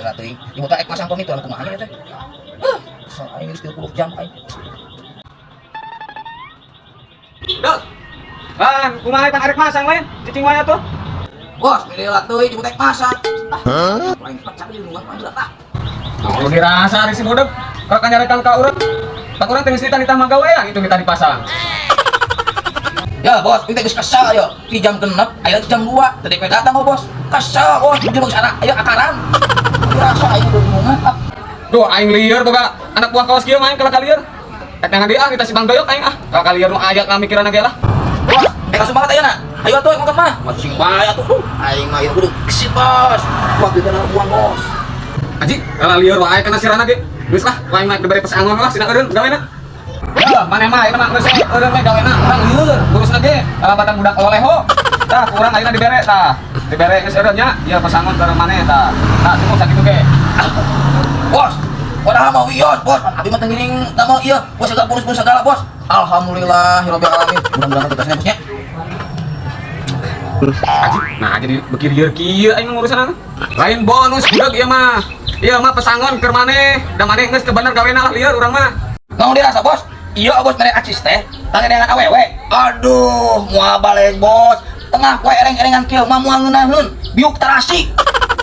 Heula teuing. Ibu teh ek masang furnitur kumaha nya teh. Hah, kesel aing geus 30 jam aing. Dok. Lan, kumaha pan arek masang lain? Cicing wae atuh. Bos, heula teuing ibu teh masang. Ah, aing pecah di nungguan mah ah. Kalau dirasa ari si budeg, kalau kanyarekan ka urang. Tak urang teh geus ditah magawean itu minta dipasang. Ya bos, ini teh geus kesel ya. Di jam 6, aya jam 2. Tadi kowe datang oh bos. Kesel bos, jujur geus ana aya akaran. Dirasa aing bingungan ah. Duh, aing lieur boga anak buah kawas kieu mah aing kalah lieur. Ek ngan dia ah kita si Bang Doyok aing ah. Kalah lieur nu aya ngamikiran ge lah. Bos, eh semangat ayeuna. Ayo atuh ngomong mah. Masing bae atuh. Duh, aing mah ieu kudu gesit bos. Waktu itu buang bos. Aji, kalah lieur wae kana sirana ge. Geus lah, aing mah dibere pesangon lah sina eureun gawena. Ya, maneh mah ayeuna mah geus eureun we gawena, urang lieur ngurusna ge. Kalabatan budak oleho. Tah, kurang ayeuna dibere tah. Dibere geus eureun nya, ieu pesangon keur maneh tah. Tah, cukup sakitu ge. Bos, padahal mau wios, bos. Abi mah teu ngiring tama ieu. Bos agak bonus-bonus segala, bos. Alhamdulillah, rabbil alamin. Mudah-mudahan tugasnya bosnya. Aji, nah jadi beuki lieur kieu aing ngurusan. Lain bonus budak ieu mah. Ieu mah pesangon keur maneh, da maneh geus teu bener gawena lah lieur urang mah. Naon dirasa, bos? Iya, bos, mere acis teh. Tangan awewe. Aduh, moal balik, bos. Tengah poe ereng-erengan kieu mah moal ngeunaheun. Biuk tarasi.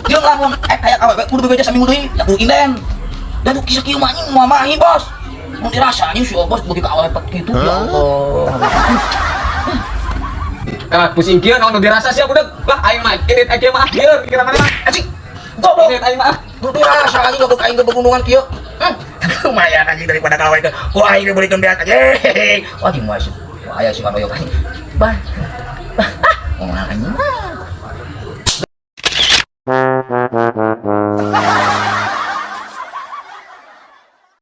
Jeung lamun ek aya awewe kudu bebeja saminggu deui, ya kudu inden. Dan tuh kisah kieu mah anjing moal mahi, bos. Mun dirasa anjing si bos beuki ka awewe pet kitu ya Allah. Kalah pusing kieu naon nu dirasa sia budak. Lah aing mah indit kieu mah lieur pikiran maneh mah. Anjing. Goblok. Indit aing mah ah. Nu dirasa anjing goblok aing ge kieu. Lumayan anjing daripada kawe ke. Ku aing dibelikeun beak anjing. Wah, anjing mah sih. Wah, aya si Manoyok anjing. Bah. Ah, ngomong anjing.